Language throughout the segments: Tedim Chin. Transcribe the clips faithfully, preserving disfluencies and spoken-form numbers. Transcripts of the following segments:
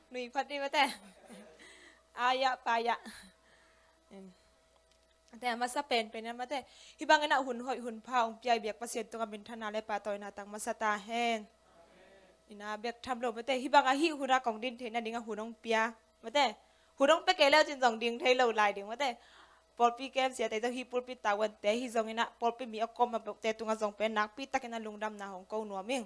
Nui phat ni mate. Aya paya. Te a masa penpen a mate. Hih bangin a hun hoih hun pha hong pia i biak Pasian tungah minthanna le pahtawina tang masa ta hen. Ina bek tham lo mate. Hih bangah hih hun a kong din theih nading a hun hong pia mate. Hun hong pia kei leu cin zong ding thei lo lai ding mate. Pawlpi kem siate zong hih pulpit tavuante hih zongin a pawlpi mi a kawm a peuhte tungah zong pen nakpi takin a lungdamna hong ko nuam ing.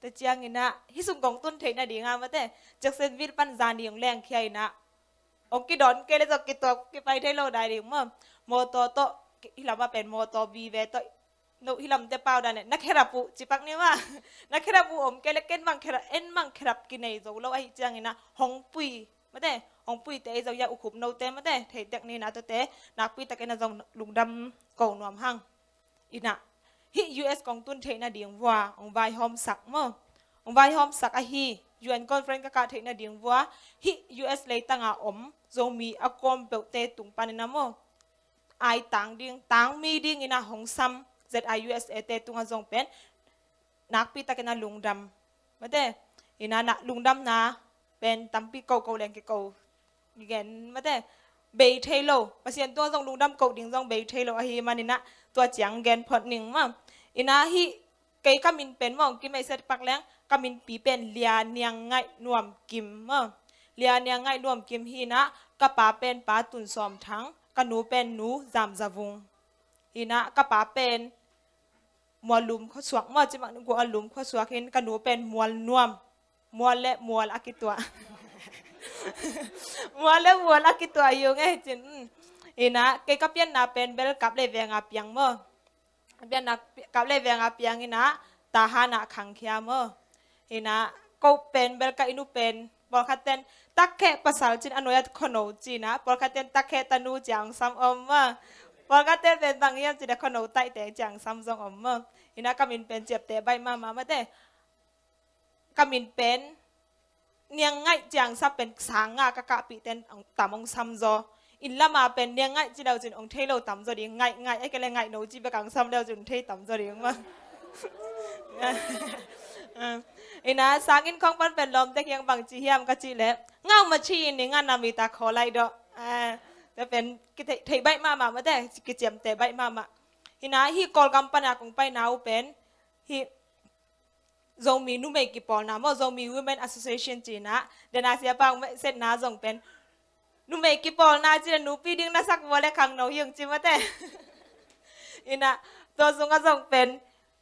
Tua ciangin a hih sung kong tun theih nading a mate. Jacksonville pan zani hong lengkhia in a hong kidawn kei le zong kituak kipai thei lo dai ding maw. Mawtaw tawh hih lamah pen mawtaw vive tawh no hih lamte pau dan e na kherap uh cipak ni maw. Na kherap uh om kei le ken mang kherap en mang kherap kinei zo lo ahih ciangin a hong pui mate. Hong puite ei zong ya ukhup note mate theitek ni na tuate nakpi takin a zong lungdam ko nuam hang. Ina hih U S kong tun theih nading vua hong vaihawmsak maw. Hong vaihawmsak ahi U N conference ka kah theih nading vua hih U S leitanga om Zomi a kawm peuhte tung panin a maw. Ai tang ding tang mi dingin a hong sam Z I U S A te tungah zong pen nakpi takin a lungdam mate. Ina na lungdamna pen tampi ko ko leng kiko gen mate. Bei thei lo Pasian tungah zong lungdam ko ding zong bei thei lo ahi manin a tua ciang gen phot ning maw. Ina hih kei ka min pen mawng kim ei set pak leng ka minpi pen Lia Niang Ngaih Nuam Kim maw. Lia Niang Ngaih Nuam Kim hi in a ka pa pen Pa Tun Sawm Thang ka nu pen Nu Zam Za Vung. Hi in a ka pa pen Muallum khuasuak maw cimak ni gua Muallum khuasuak hi in ka nu pen Mual Nuam. Mual le mual a kituah. Mual le mual a kituah hi ung e cin. Hi in a kei ka pianna pen bel kap le venga piang maw. Pianna kap le venga piang hi in a Tahan ah khangkhia maw. Hi in a ko pen bel ka inn uh pen pawlkhat ten takheh pasal cin a nuai a khono ci in a pawlkhat ten takheh tanu ciang sam om maw. Pawlkhat ten pen bang hiam cin a khono taihte ciang sam zong om maw. Hi in a ka min pen ciapteh baih mahmah mate. Ka min pen Niang Ngaih ciang sam pen sang nga ka kahpih ten tam hong sam zaw. Inn lama pen Niang Ngaih ci leu cin hong thei lo tam zaw ding. Ngaih Ngaih a kei le Ngaih No ci bek hong sam leu cin hong thei tam zaw ding maw. Hi in a sangin khong pan pen lawmte kiang bang ci hiam ka cih leh ngau ma ci in ning a na mi ta khaw lai dawh. Tua pen kithei baih mahmah mate kiciamteh baih mahmah. Hi in a hih Kawlgam pana kong paina uh pen hih Zomi numei kipawlna maw Zomi Women Association ci in a dena siapa hong maisetna zong pen numei kipawlna ci in a nupi ding na sak vua le khangno hi ung ci mate. Hi in a tua sungah zong pen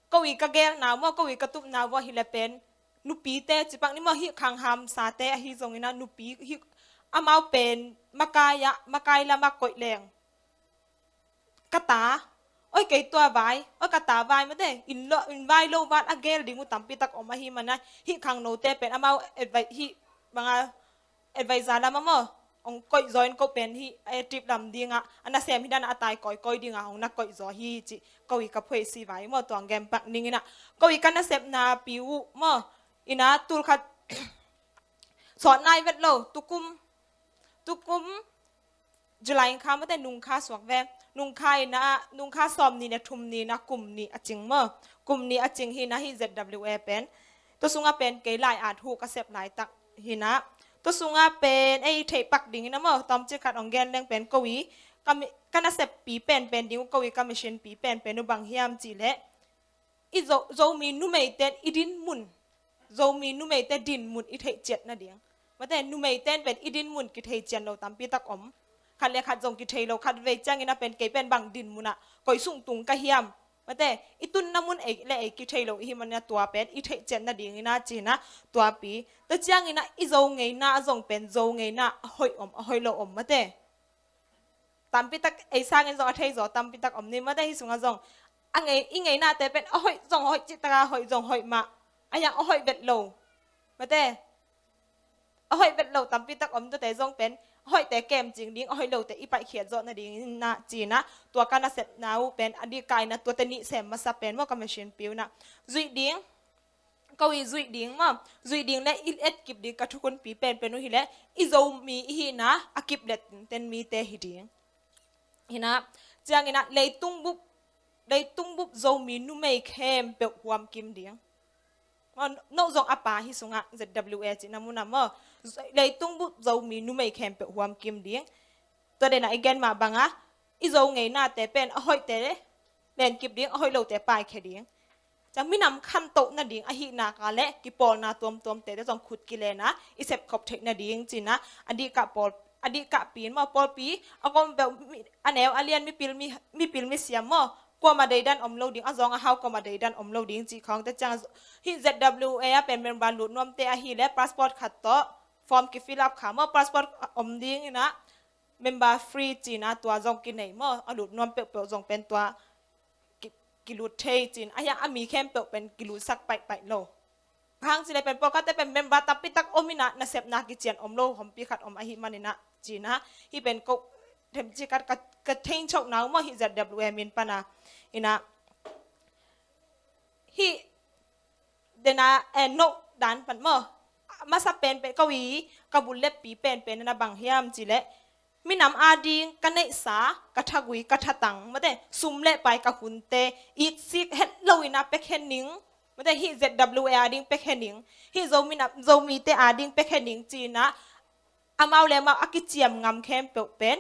ko i ka gelna maw ko i ka tupna vua hi le pen nupite cipak ni maw hih khanghamsate ahi zongin a nupi hih amau pen makai ah makai lamah koih leng ka ta oi kei tua vai oi ka ta vai mate inn vai lo vat a gel ding uh tampi tak om ahi man a hih khangnote pen amau advi- hih banga advisor lam a maw hong koih zaw in ko pen hih a trip lam dingah a nasem hi dan a tai kawikawi dingah hong na koih zaw hi ci. Ko i ka phuaisi vai maw tuang gen pak ning in a ko i ka nasepna pi uh maw. Hi in a tul khat sawt nai vet lo tukum tukum July kha mate nung kha suak ve. Nung kha in a nung kha sawm nih le thum nih in a kum nih a cing maw. Kum nih a cing hi in a hih Z W A pen tua sungah pen kei lai at huh ka sep laitak hi in a tua sungah pen ei theih pak ding in a maw tawmcik khat hong gen leng pen ko i ka mi- ka naseppi penpen ding uh ko i ka missionpi penpen uh bang hiam cih leh i Zo- Zomi numeite i din mun Zomi numeite din mun i theih ciat nading mate numeite in pen i din mun kithei cian lo tampi tak om. Khat le khat zong kithei lo khat vei ciangin a pen kei pen bang din munah koi sung tung ka hiam mate i tunna mun ei le ei kithei lo i hi man a tua pen i theih ciat nading in a ci in a tuapi tua ciangin a i Zo ngeina a zong pen Zo ngeina a hoih om a hoih lo om mate. Tampi tak ei sangin zong a thei zaw tampi tak om ni mate hi sungah zong a ngei i ngeinate pen a hoih zong hoih cih taka hoih zong hoih mah a yang a hoih vet lo mate a hoih vet lo tampi tak om tuate zong pen a hoihte kem cing ding a hoih lote i paihkhiat zawh nading in a ci in a tua ka nasepna uh pen a dikaina tuate nih sem masa pen maw ka missionpi uh na zuih ding ko i zuih ding maw zuih ding le i etkip ding ka thukunpi penpen uh hi le i Zomi i hihna a kip let ten mite hi ding. Hi in a ciangin a leitung bup leitung bup Zomi numei khempeuh huam kim ding. No, no zong a pa hi sungah Z W A cihna munah maw, leitung bup Zomi numei khempeuh huam kim ding. Tua dena i gen mah bangah i Zo ngeinate pen a hoihte lenkip ding, a hoih lote paikhia ding. Ciang minam khantoh nading ahih naka le kipawlna tuamtuamte te zong khut kilena i sepkhop theih nading cina a dihkah pawl, a dihkah pin maw, pawlpi a gawm beuh mi, a neu a lian mipil mi, mipil misiam maw, kuama deidan om lo ding, a zawng a hau kuama deidan om lo ding cih khawngte ciang hih Z W A a pen member lut nuamte ahih le passport khat tawh form kifill up kha maw, passport om ding inah member free cina tua zong kinei maw, a lut nuam peuhpeuh zong pen tua ki, kilut thei cin, a hiang a mi khempeuh pen kilutsak paihpaih lo. Hang cile pen pawlkhatte pen member tampitak om inah nasepna kician om lo, hompi khat om ahih maninah cina, hih pen ko themci khat ka, ka theinchoh nau maw, hih Z W A min pana inah hih dena, eh, noh dan pan maw, masa penpen ko i ka bul leppi penpen na bang hiam cile, minam ading ka neihsa, ka thagui, ka thatang, mate, sum le pai, ka hunte iksik het lo inah pekhen ning, mate, hih Z W A ading pekhen ning, hih Zomi na, Zomite ading pekhen ning cina amau le amau a kiciam ngam khempeuh pen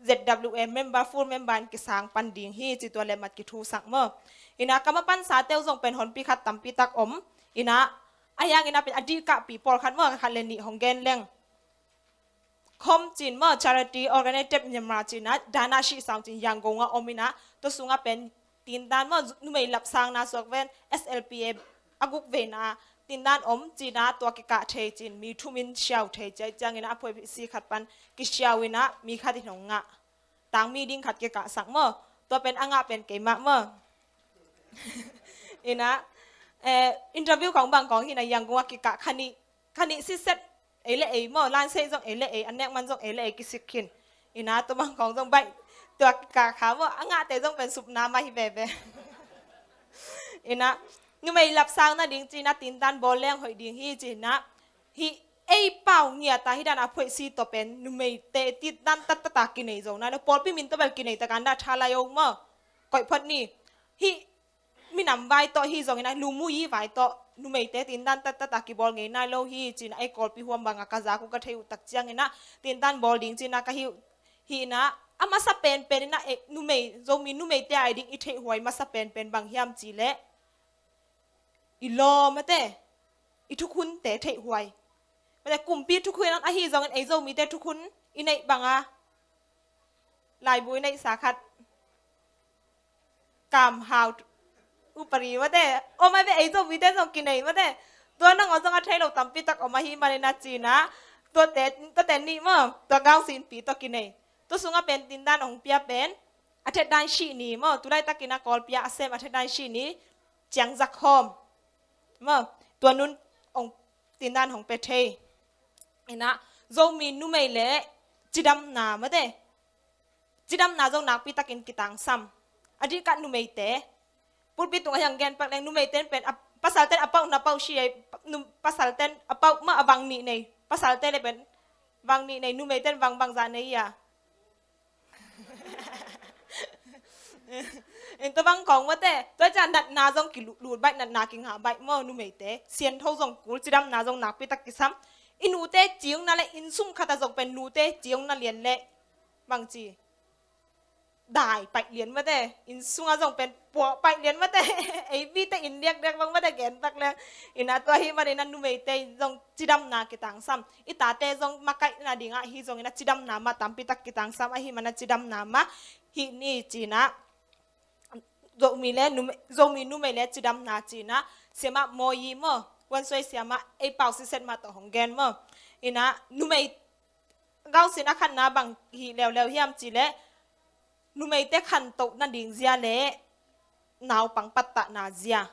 Z W A member, full member in kisang pan ding hi ci tua le mat kithusak maw. Inah ka mapansa teu zong pen honpi khat tampitak om inah, a hiang inah pen a dihkahpi pawlkhat maw, khat le nih hong gen leng. Khom cin maw, Charity Organized Myanmar cina, Dana Shi Sang cin Yangon a om inah, tua sungah pen tindan maw, numei lapsangna suak ven, S L P A a guk veina tindan om cina, tua kikah thei cin mi thumin siau thei ciai ciangin a phuaisi khat pan kisiau inah mi khat in hong ngah, tangmi ding khat kikahsak maw, tua pen a ngah pen keimah maw. Inah, eh, interview khawng bang khawng hinah Yangon a kikah khanih, khanih sitset ei le ei maw, lansei zong ei le ei, a nek man zong ei le ei kisik khin. Inah tua bang khawng zong baih, tua kikah kha maw, a ngahte zong pen supna mah hi veve. Inah numei lapsang nading cina tindan bawl leng hoih ding hi cina, hih ei pau ngiata hih dana phuaisi tawh pen numeite tindan tattata kinei zo nai lo, pawlpi min tawh bel kinei takan dah tha lai o maw, koih phot ni. Hih minam vai tawh hi zongin a lumuyi vai tawh numeite tindan tattata kibawl ngei nai lo hi cina ei Kawlpi huam banga ka zak uh ka thei uh tak ciangin a tindan bawl ding cina ka hi uh. Hi inah a masa penpen inah ei numei, Zomi numeite ai ding i theihhuai masa penpen bang hiam cile i law mate, i thukhunte theihhuai. Mate kumpi thukhun ahi zongin ei Zomite thukhun i neih banga laibu i neihsa khat, kamhau upadi mate, om ai ve, ei Zomite zong kinei mate. Tua nangawn zong a thei lo tampitak om ahih manin a cina, tuate, tuate nih maw, tua gausinpi tawh kinei. Tua sungah pen tindan hong pia pen a thetdan sih ni maw, tulaitakin a Kawlpi a sem a thetdan sih ni ciang zakhawm maw, tua nun hong tindan hong pia thei. Inah Zomi numei le cidamna mate, cidamna zong nakpitakin kitangsam. A dihkah numeite, pulpit tungah hiang gen pak leng numeite pen a, pasalte a pauh na pauh si ei, num-, pasalte a pauh mah a vang nih nei, pasalte le pen vang nih nei, numeite vang bangzah nei a. In tua bang khawng mate, tua ciang natna zong kilut baih, natna kingah baih maw numeite. Siantho zong kul, cidamna zong nakpitak kisam. I nute ciungna le innsung khatah zong pen nute ciungna lian le bangci dai paih lian mate, innsungah zong pen puah paih lian mate. Ei bite inn diakdiak bang mate gen tak le. Inah tua ahih manin a numeite zong cidamna kitangsam. I tate zong makaihna dingah hi zongin a cidamna mah tampitak kitangsam ahih manin a cidamna mah hih ni cina. Zomi le nume-, Zomi numei le cidamna cina, siamah mawi maw, Wan Suai siamah ei pau siset mah tawh hong gen maw. Inah numei gausin a khanna bang hi leuleu hiam cile, numeite khantoh nading zia le naupang pattahna zia,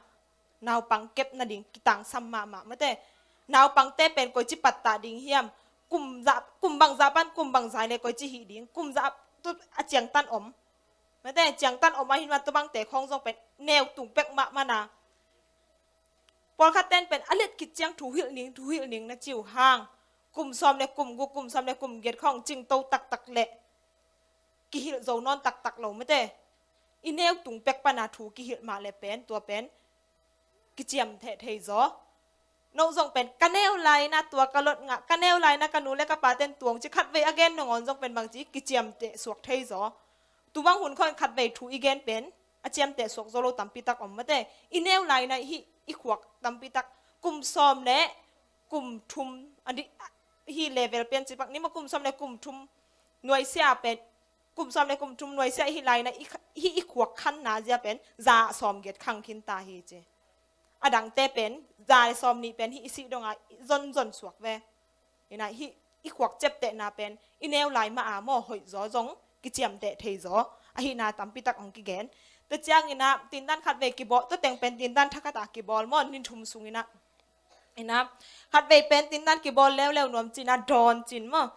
naupang kep nading kitangsam mahmah mate. Naupangte pen koici pattah ding hiam, kum zah, kum bangzah pan kum bangzah le koici hih ding, kum zah tu a ciangtan om mate, ciangtan om ahih man tua bangte khawng zong pen neu tung pek mahmah na. Pawlkhat ten pen a let khit ciang thu hilh ning, thu hilh ning na ci uh hang, kum sawm le kum guk, kum sawm le kum giat khawng cingto taktak le kihilh zo nawn taktak lo mate. I neu tung pek pana thu kihilh mah le pen tua pen kiciam theh thei zaw. No zong pen ka neu lai-in ah tua ka lot ngah, ka neu lai-in ah ka nu le ka pate'n tuang ci, khatvei a gen nangawn zong pen bangci kiciamteh suak thei zaw. Tubang hun khawng khatvei thu i gen pen a ciamteh suak zaw lo tampi tak om mate. I neu lai-in ah hih i khuak tampi tak kum sawm le kum thum, a di, hih level pen ci pak ni maw, kum sawm le kum thum nuaisiah pen, kum sawm le kum thum nuaisiah hih lai-in ah i kha-, hih i khuak khanna zia pen za sawm giat khang khin ta hi ci. A dangte pen za le sawm nih pen hih i sih dongah zonzon suak ve. Hi-in ah hih i khuak ciaptehna pen i neu lai mah a maw, hoih zaw zong kiciamteh thei zaw ahihna tampi tak hong kigen. Tua ciangin ah tindan khatvei kibawl, tua teng pen tindan thakhat ah kibawl maw, ni thum sungin ah. Hi-in ah khatvei pen tindan kibawl leuleu nuam ci-in ah dawn ci-in maw,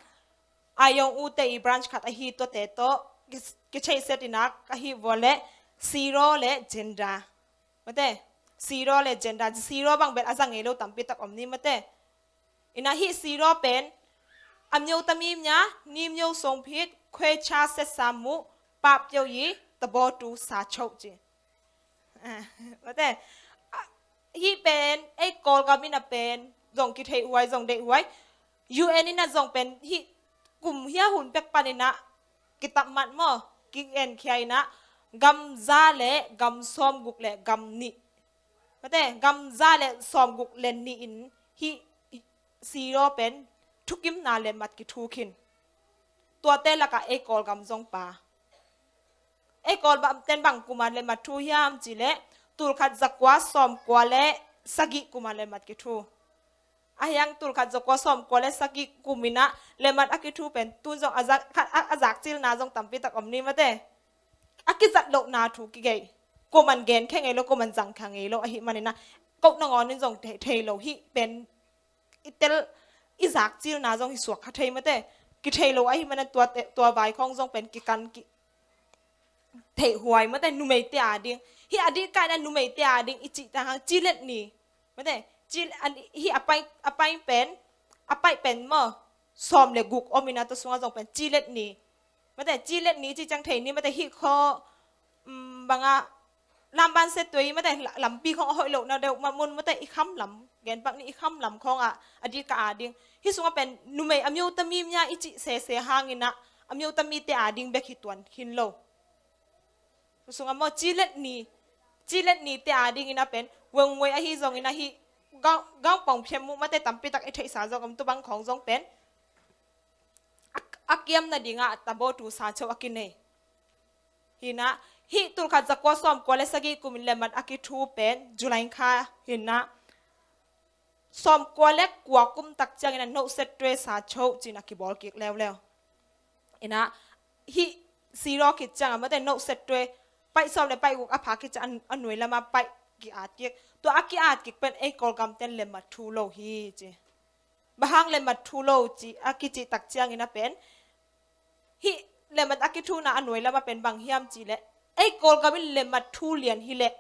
a yong ute i branch khat ahi tuate tawh ki, kitheihsiat in ah ka hih vua leh Siro le Jenda. Mate, Siro le Jenda, Siro bang bel a za ngei lo tampi tak om ni mate. Hi-in ah hih Siro pen အမျိုးသမီးများ နှီးမျိုးစုံဖြင့် ခွဲခြားဆက်ဆံမှု ပပျောက်ရေး သဘောတူစာချုပ် ci. Ah, mate, ah, hih pen ei Kawlgam in ah pen zong kitheih huai, zong deih huai. U N in ah zong pen hih kum hia hun pek panin ah kitapmat maw, ki-enkhia in ah gam za le gam sawmguk le gam nih, mate, gam za le sawmguk le nih in hih Siro pen thukimna lemmat kithu khin. Tuate lakah ei Kawlgam zong pha. Ei Kawlgam ten bang kum a lemmat thu hiam cih leh tulkhat zakua sawmkua le sagih kum a lemmat kithu. Ahi hang tulkhat zakua sawmkua le sagih kum in ah lemmat a kithu pen tun zong a zak, a, a zakcilna zong tampi tak om ni mate. A kizat lohna thu kigeih. Kuaman genkhia ngei lo, kuaman zangkhia ngei lo ahih manin ah, ko nangawn in zong thei, thei lo, hih pen i tel, i zakcilna zong hi suak kha thei mate. Kithei lo ahih manin ah tua te, tua vai khawng zong pen kikan ki, theih huai mate, numeite a ding. Hih a dih kah in ah numeite a ding i cih tak hang cilet ni. Mate, cil, an, hih a pai, a pai pen, a pai pen maw, sawm le guk om in ah tua sungah zong pen cilet ni. Mate, cilet ni ci ciang thei ni mate, hih khaw, um, bang a, lamban se tuai mate, la-, lampi khawng a hoih lohna deuh mah mun mate, i kham lam, gen pak ni, i kham lam khawng ah a dih kah a ding. Hih sungah pen numei အမျိုးသမီးများ i cih sese hangin ah အမျိုးသမီး te a ding bek hi tuan khin lo. Tua sungah maw, cilet ni, cilet nite a dingin ah pen wengwei ahi zongin ah hih gang, gangpong phiammuh mate tampi tak i theihsa zong om, tua bang khawng zong pen a, a kiam nadingah သဘောတူစာချုပ် a kinei. Hi-in ah hih tulkhat zakua sawmkua le sagih kumin lemmat a kithu pen July kha hi-in ah sawmkua le kua kum tak ciangin ah နှုတ်ဆက်စာချုပ် ci-in a kibawl kik leuleu. Hi-in ah hih Siro khit ciangah mate နှုတ်ဆက်စာချုပ် paih sawm le paih guk a pha khit ciang a, a nuai lamah paih ki-at kik. Tua a ki-at kik pen ei Kawlgam ten lemmat thu lo hi ci. Bang hang lemmat thu lo ci a kicih tak ciangin ah pen hih lemmat a kithuna a nuai lamah pen bang hiam cih leh ei Kawlgam in lemmat thu lian hi leh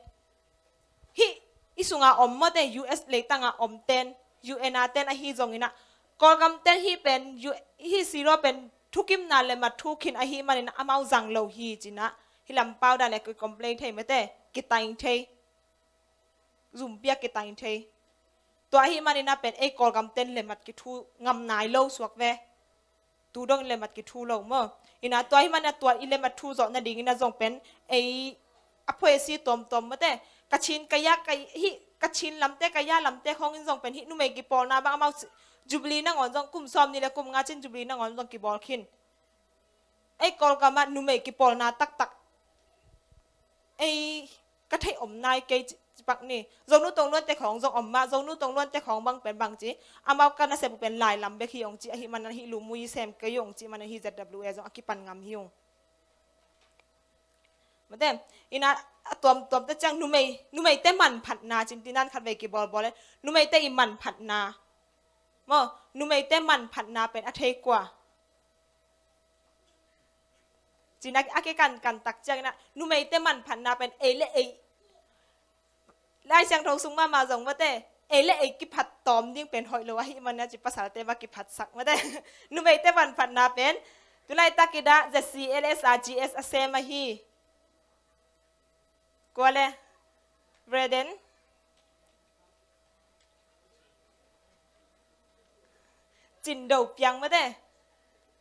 hih i sunga om mate, U S leitanga om ten, U N a ten ahi zongin ah Kawlgam ten hih pen, U, hih Siro pen thukimna lemmat thu khin ahih manin ah amau zang lo hi ci-in ah hih lam pau dan le ki-complain thei mate, kitain thei. Zumpi a kitain thei. Tua ahih manin ah pen ei Kawlgam ten lemmat kithu ngam nai lo suak ve. Tu dongin lemmat kithu lo maw. Hi-in ah tua ahih manin ah tua i lemmat thu zawh nadingin ah zong pen ei a phuaisi tuamtuam mate, Kachin, Kaya, Kay-, hih Kachin lamte, Kaya lamte khawng in zong pen hih numei kipawlna bang amau ci-, Jubilee nangawn zong kum sawmnih le kum nga cin Jubilee nangawn zong kibawl khin. Ei Kawlgam ah numei kipawlna taktak ei ka theih om nai kei ci, ci pak ni. Zonu Tong Luan te khawng zong om mah, Zonu Tong Luan te khawng bang pen bang ci, amau ka nasep uh pen lai lam bek hi ong ci, ahih manin ah hih Lumui sem kei ong ci, manin ah hih Z W A zong a kipan ngam hi ung. Mate, hi-in ah a tuamtuam te ciang numei, numeite manphatna ci-in tindan khatvei kibawlbawl e, numeite i manphatna. Maw, numeite manphatna pen a thei kua? Ci-in a, a kikankan tak ciangin ah numeite manphatna pen ei le ei, Lai Siangtho sung mahmah zong mate, ei le ei kiphat tawm ding pen hoih lo ahih manin ah ci, pasalte va kiphatsak mate. Numeite manphatna pen tu laitak in ah Z C L S R G S a sem ahi. Kua le? Breden. Cindo piang mate.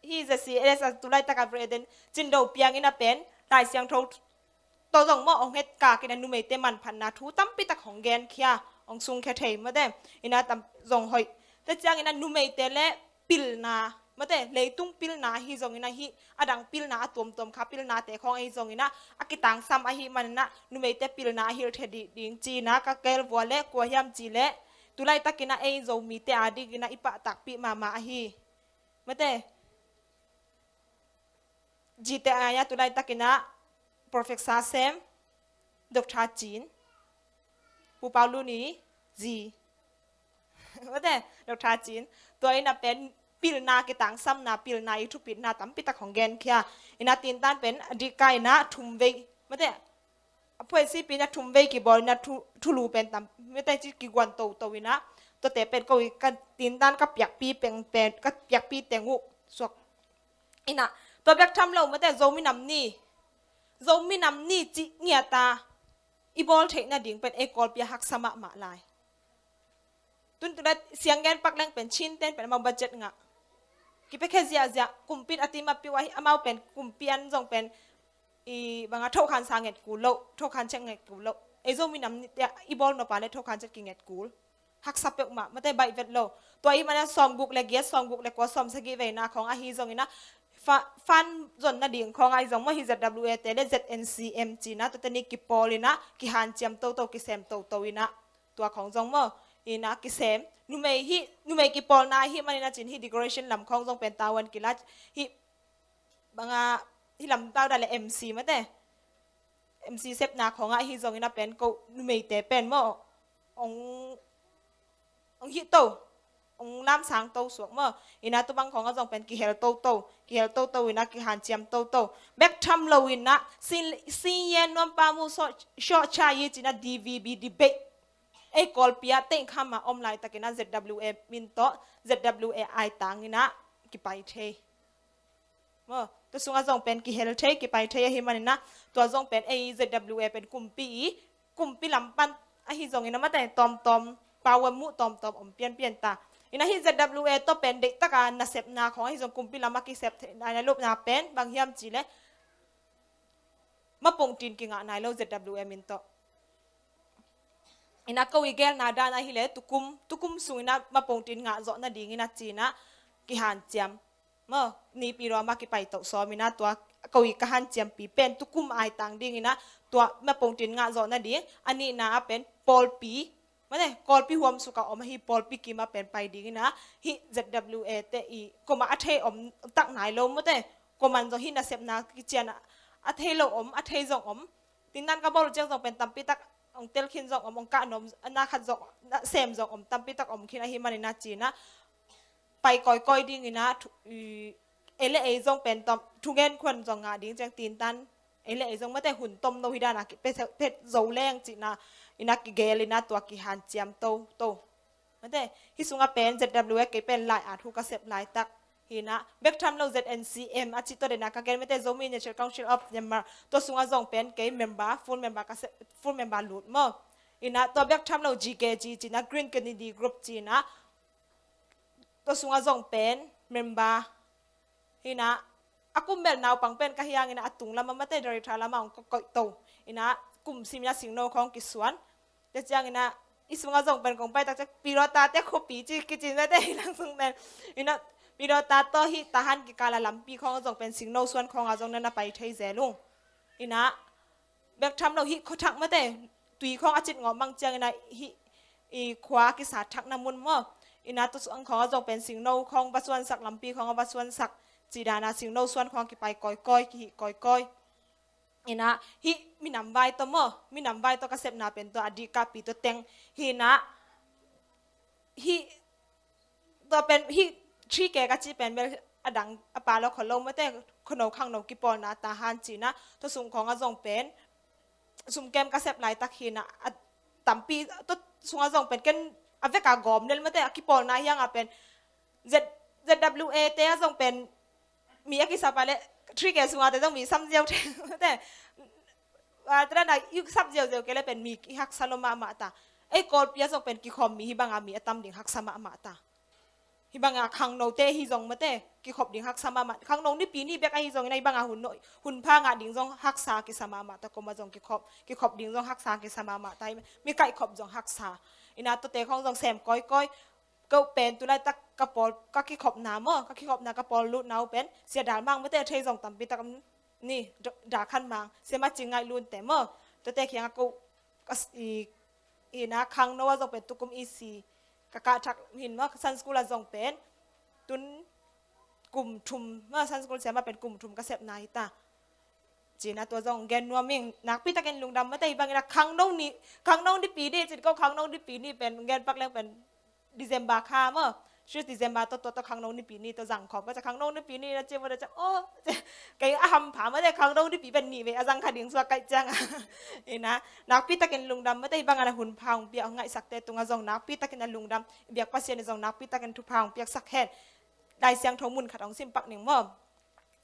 Hih Z C L S a tu laitak a president Cindo piang in a pen Lai Siangtho tawh zong maw hong het kak in a numeite manphatna thu tampi tak hong genkhia, hong sungkhia thei mate. In a tam zong hoih. Tua ciangin a numeite le pilna mate, leitung pilna ahi zongin a hih a dang pilna a tuamtuam kha pilnate khawng ahi zongin a a kitangsam ahih manin a numeite pilna a hilh thei dih ding ci-in a ka gel vua le kua hiam cih leh tu laitakin a ei Zomite a dingin a i pahtakpih mahmah ahi. Mate, G T I a tu laitakin a Professor Sem, Doctor Cin, Pu Pau Lun i zi. Mate, Doctor Cin, tua in a pen pilna kitangsamna, pilna i thupitna tampi tak hong genkhia. In a tintan pen a dika in a thum vei. Mate, a phuaisipi in a thum vei kibawl in a thu, thulu pen tam, mate ci kiguan toto in a. Tuate pen ko i ka tintan ka piakpi peng pen, ka piakpi teng uh suak. In a, tua bek tham lo mate Zomi Nam Ni. Zomi Nam Ni cih ngiat a i bawl theih nading pen ei Kawlpi a haksa mahmah lai. Tun tu leh siang gen pak leng pen Chin ten pen amau budget ngah. Kipiakhia ziahziah, kumpi in a tim a piu ahi, amau pen kumpi an zong pen i bang a thokhan sa nget kul lo, thokhan cek nget kul lo. Ei Zomi Nam Ni te i bawl nop a le thokhan cek kinget kul. Haksa peuhmah, mate baih vet lo. Tua ahih manin a sawmguk le giat, sawmguk le kua, sawmsagih veina khawng ahi zongin a fa-, fund zon nading khawng ahi zong maw hih Z W A te le Z N C M ci-in a tuate nih kipawl in a kihanciam toto, kisem toto in a tua khawng zong maw in a kisem. Numei hih, numei kipawlna ahih manin a ci-in hih decoration lam khawng zong pen tavuan kila hih bang a hih lamtau dan le M C mate. M C sepna khawng ahi zongin a pen ko numeite pen maw hong, hong hih to, hong lamsang to suak maw. In a tua bang khawng a zong pen kihel toto, kihel toto in a kihanciam toto. Bek tham lo in a sin, sin yen nuam pa mu so, short chai ci-in a D V B debate. Ei Kawlpi a teng kham a om laitakin a Z W A min tawh, Z W A aitang in a kipai thei. Maw, tua sungah zong pen kihel thei, kipai thei ahih manin a, tua zong pen ei Z W A pen kumpi i, kumpi lam pan ahi zongin a mate tawmtawm, power muh tawmtawm om pianpian ta. In a hih Z W A tawh pen deihtak a nasepna khawng ahi zong kumpi lam a kisep theih nai lopna pen bang hiam cih leh mapung tin kingah nai lo Z W A min tawh. In a ko i gelna dan ahih leh tukum, tukum sungin a mapung tin ngah zawh nadingin a ci-in a kihanciam. Maw, Nipi Roma kipai toh sawm in a tua ko i ka hanciampi pen tukum aitang dingin a tua mapung tin ngah zawh nading, a nihna a pen pawlpi, mate, Kawlpi huamsuk a om ahi pawlpi kim a pen pai dingin a hih Z W A te i kuamah a thei om tak nai lo mate, kuaman zong hih nasepna kician a, a thei lo om, a thei zong om. Tindan ka bawl uh ciang zong pen tampi tak hong telkhin zong om, hong kah nuam, na khat zong, na sem zong om, tampi tak om khin ahih manin a ci-in a pai kawikawi dingin a thu, i, ei le ei zong pen tawm, thugen khuan zong ngah ding ciang tintan, ei le ei zong mate hun tom lo hi dan a ki, pet, pet zo leng cihna, in a kigel in a tua kihanciam toto. Mate, hih sungah pen Z W A kei pen lai a thu ka sep laitak. Hi in a, bek tham lo Z N C M a cih tawh den a ka gen mate Zomi Nature Council of Myanmar. Tua sungah zong pen kei member, full member ka sep, full member lut maw. In a, tua bek tham lo G K G ci-in a Green Community Group ci-in a. Tua sungah zong pen member. Hi in a, a kum bel naupang pen ka hi hangin a tung lam a mate director lam a hong ka koih to. In a kum sim in a singno khawng kisuan. Tua ciangin a i sungah zong pen kong pai tak ciang Pilota te khuapi ci kici mate hi lang sung pen. In a Pilota tawh hih Tahan kikal a lampi khawng zong pen singno suan khawng a zong na na pai thei zel ung. In a bek tham lo hih khuathak mate, tui khawng a cit ngawh mang ciangin a hih i khua a kisat thakna mun maw. In a tua sung khawng a zong pen singno khawng va suansak, lampi khawng a va suansak, cih dan a singno suan khawng kipai kawikawi, kihih kawikawi. In a hih minam vai tawh maw, minam vai tawh ka sepna pen tua a dih kahpi tua teng. Hi in a hih tua pen hih three K ka cih pen bel a dang a pa lo khaw lo mate, khuano khangno kipawlna Tahan ci-in a, tua sung khawng a zong pen sumkem ka sep laitak hi in a, a tampi tua sungah zong pen ken a vek a gawm lel mate, a kipawlna hi hang a pen Z, Z W A te a zong pen mi a kisap a le three K sungah te zong mi sam ziau thei mate. A, tua dan a i sap ziauziau kei le pen mi i haksa lo mahmah ta. Ei Kawlpi a zong pen kikhawm mi hi bang a mi a tam ding haksa mahmah ta. Hih banga khangnote hi zong mate, kikhop ding haksa mahmah. Khangno nipi ni bek ahi zongin, hih banga hun, hun pha ngah ding zong haksa kisa mahmah ta, koma zong kikhop, kikhop ding zong haksa kisa mahmah ta hi. Mi kaihkhop zong haksa. Ina tuate khong zong sem kawikawi. Ko pen tulaitak ka pawl, ka kikhopna maw, ka kikhopna ka pawl lutna uh pen Sia Dal Mang mate a thei zong tampi tak ni, Dal Khan Mang, Sia Ma Cing Ngaih Lun te maw. Tuate kiangah ko, ka s-, i, ina khangno ah zong pen tukum i si ka kah thak hin maw, ka Sunday school ah zong pen tun kum thum maw, Sunday school siama pen kum thum ka sepna hi ta. Cina tua zong gen nuam ing, nakpi takin lungdam mate. Hih bangin a khangno ni, khangno nipi ni, cin ko khangno nipi ni pen gen pak leng pen December kha maw. Six December tawh, tua tawh khangno nipi ni tawh zang khawm ka cia, khangno nipi ni na cia maw, na cia, oh, kei a hampha mate, khangno nipi pen ni ve a zang kha ding suak kaih cianga. Ina, nakpi takin lungdam mate. Hih bangin a hun pha hong pia, hong ngaihsakte tungah zong nakpi takin a lungdam, i biak Pasian in zong nakpi takin thupha hong piaksak hen. Lai Siangtho mun khat hong sim pak ning maw.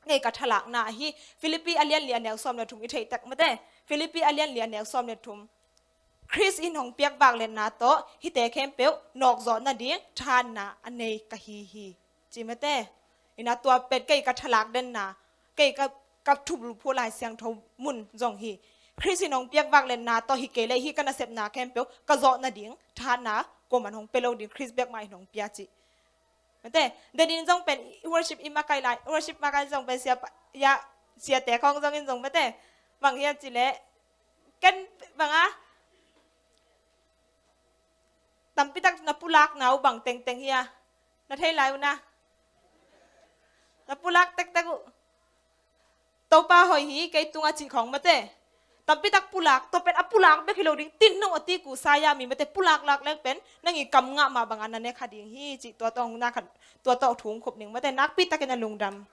Kei ka thalakna ahi, Philippi a lian li a neu sawm le thum i theih tak mate. Philippi a lian li a neu sawm le thum. Khrist in hong piak vakletna tawh hihte khempeuh nawkzawh nading thahatna a nei ka hi hi, ci mate. Ina tua pen kei ka thalak denna, kei ka, ka thupulphu Lai Siangtho mun zong hi. Khrist in hong piak vakletna tawh hi kei leh hih ka nasepna khempeuh ka zawh nading thahatna kuaman hong pia lo ding, Khrist bek mah in hong pia ci. Mate, denin zong pen worship i makai lai, worship makai zong pen sia pa, ya, siate khong zongin zong mate. Bang hiam cih leh, ken banga tampi tak na pulakna uh bang tengteng hia? Na thei lai uh na. Na pulak tektek uh. Topa hoih hi kei tungah cih khawng mate. Tampi tak pulak, tua pen a pulak bek hi lo ding, tin nong a ti ku saya mi mate, pulak lak leng pen nang i kam ngah mah bangin na ne kha ding hi cih tua tawh na khat, tua tawh thu hong khup ning mate, nakpi takin a lungdam.